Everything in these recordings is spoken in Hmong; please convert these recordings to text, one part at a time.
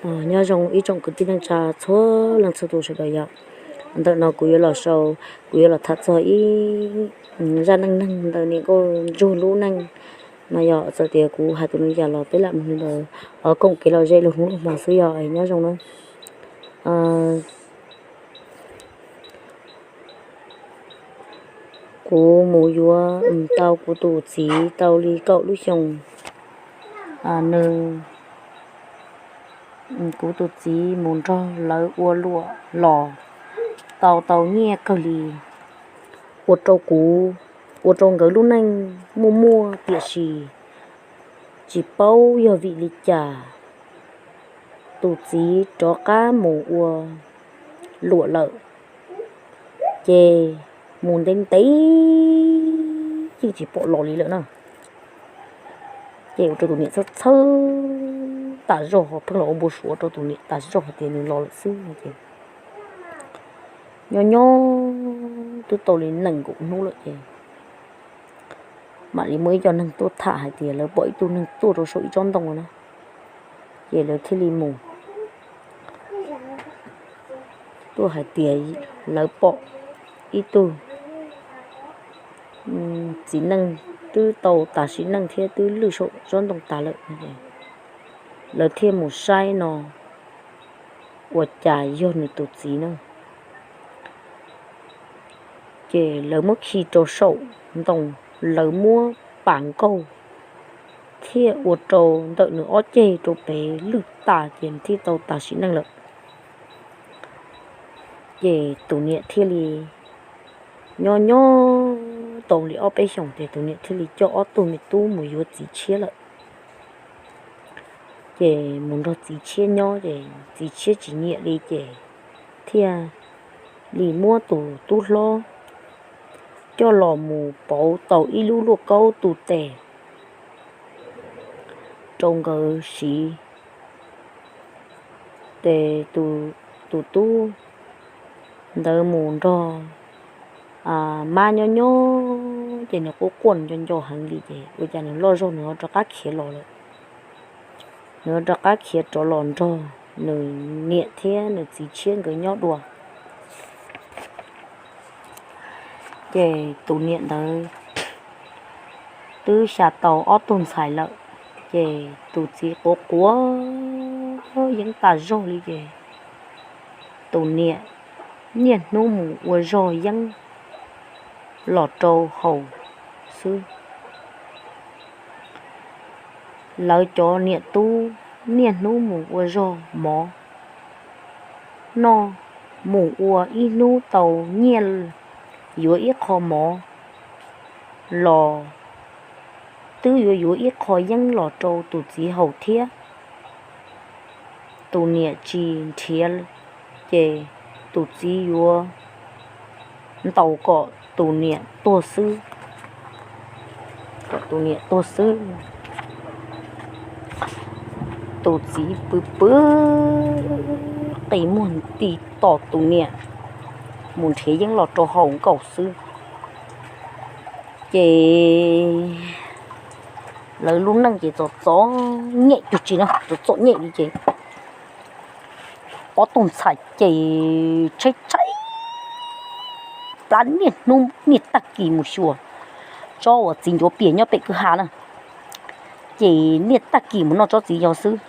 Nyob zoo ib tsoom kwv tij neej tsa txhua leej txhua tus sawv daws yom. Ntawm no kuv yuav los sau, kuv yuav los tham txog ib zaj neej neeg ntawm niam nkauj ntsuag lub neej no yom. Txawm tias kuv hais tus neeg yam los peb lam mus ntawd, koom kev lom zem lug hnub lug hmo xwb yom. Nyob zoo na. Kuv mus yuav tau kuv tus txiv tau li kaum lub xyoos, nws, kuv tus txiv mus nrog lawv ua luam los tau tau nyiaj kawg li, ua rau kuv, ua rau nkawd lub neej muaj muaj tiam sis tsis paub yog vim li cas tus txiv rov qab mus ua luam lawm, ces mus ntev ntev yeej tsis pom los li lawm na. Ces ua rau tus niam txhawj txhawj tas zog, pheej los ua npau suav rau tus niam tas zog hais tias nws los lawm xwb no ces nyob nyob twb tau li nees nkaum hnub lawm ces mam li muaj ib co neeg tuaj tham hais tias lawv pom ib tug neeg tuaj rau saum ib tsob ntoo na, ces lawv thiaj li mus tuaj hais tias lawv pom ib tug txiv neej twb tau tas sim neej thiab twb lwj saum tsob ntoo tas lawm. Lawv thiaj mus saib no ua cas yog nws tus txiv na. Ces lawv muab khi rau saum ntoo, lawv muab pas nkaug thiaj ua rau ntawm nws ob ceg rau pem lwj tas ces nws thiaj tau tas sim neej lawm. Ces tus niam thiaj li nyob nyob tau li ob peb xyoos ces tus niam thiaj li coj ob tug me tub mus yuav txiv tshiab lawm. Ces mus nrog txiv tshiab nyob ces txiv tshiab tsis nyiam li ces thiaj li muab tus tub hlob coj los mus pauv tau ib lub luaj kaub tu tes rau nkawd siv. Ces tus tub ntawd mus nrog mab nyob nyob ces nws quaj quaj nco nco heev li ces ua cas nws loj zog nws ho rov qab khiav los lawm. Nws ho rov qab khiav rov los nrog nws niam thiab nws txiv tshiab nkawd nyob dua. Ces tus niam ntawd twb xya tau ob tug ntxhais lawm, ces tus txiv quav quav yeeb tas zog li ces tus niam niaj hnub mus ua zog yeeb los rau haus xwb. Lawv cov niam tub niaj hnub mus ua zog mov noj, mus ua ib hnub tau nyiaj yuav ib qho mov los twb yuav yuav ib qho yeeb los rau tus txiv haus thiab. Tus niam tsis nrhiav, ces tus txiv yuav ntaus kom tus niam tuag xwb, kom tus niam tuag xwb. Tus txiv pw pw qi muag nti tos tus niam mus nrhiav yeeb los rau haus nkaus xwb. Ces lawv lub neej ces txom txom nyem cuag tsi na, txom txom nyem li ces ob tug ntxhais ces tshaib tshaib plab niaj hnub niaj tag kis mus xyuas tsob uas txiv ncuav pias nyob pem kwj ha na, ces niaj tag kis mus noj tsob txiv yau xwb.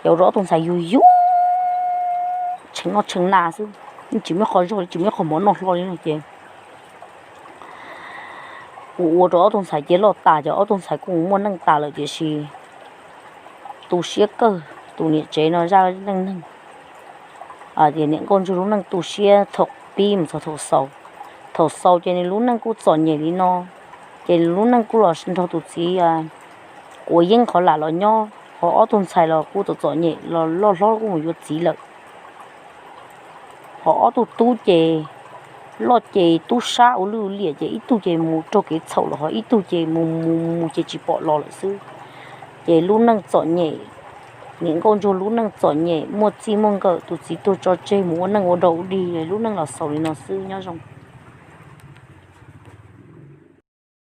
Ces ua rau ob tug ntxhais yug yug tshee noj tshee na xwb, yeej tsis muaj qhov zog li, tsis muaj qhov mov noj hlo li no ces ua ua rau ob tug ntxhais ces loj tas ces ob tug ntxhais kuj muaj neej tas lawm tiam sis tu siab kawg. Tus niam tsev no zaj neej neeg tias niam nkauj ntsuag lub neej tu siab thaum pib mus txog thaum xaus. Thaum xaus ces nws lub neej kuj txom nyem li no, ces nws lub neej kuj los nrog tus txiv quav yeeb qhov lam los nyob, ho ob tug ntxhais los kuj txom txom nyem los loj hlob kuj mus yuav txiv lawm. Ho ob tug tub ces loj ces tub sab ua lwj liam ces ib tug ces mus raug kev txhaum los ho ib tug ces mus mus mus ces tsis pom los lawm xwb. Ces lub neej txom nyem, niam nkauj ntsuag lub neej txom nyem, muaj txij muaj nkawm, tus txiv tuag tso tseg mus ua neej ua dog ua dig, lub neej los xaus li no xwb, nyob zoo.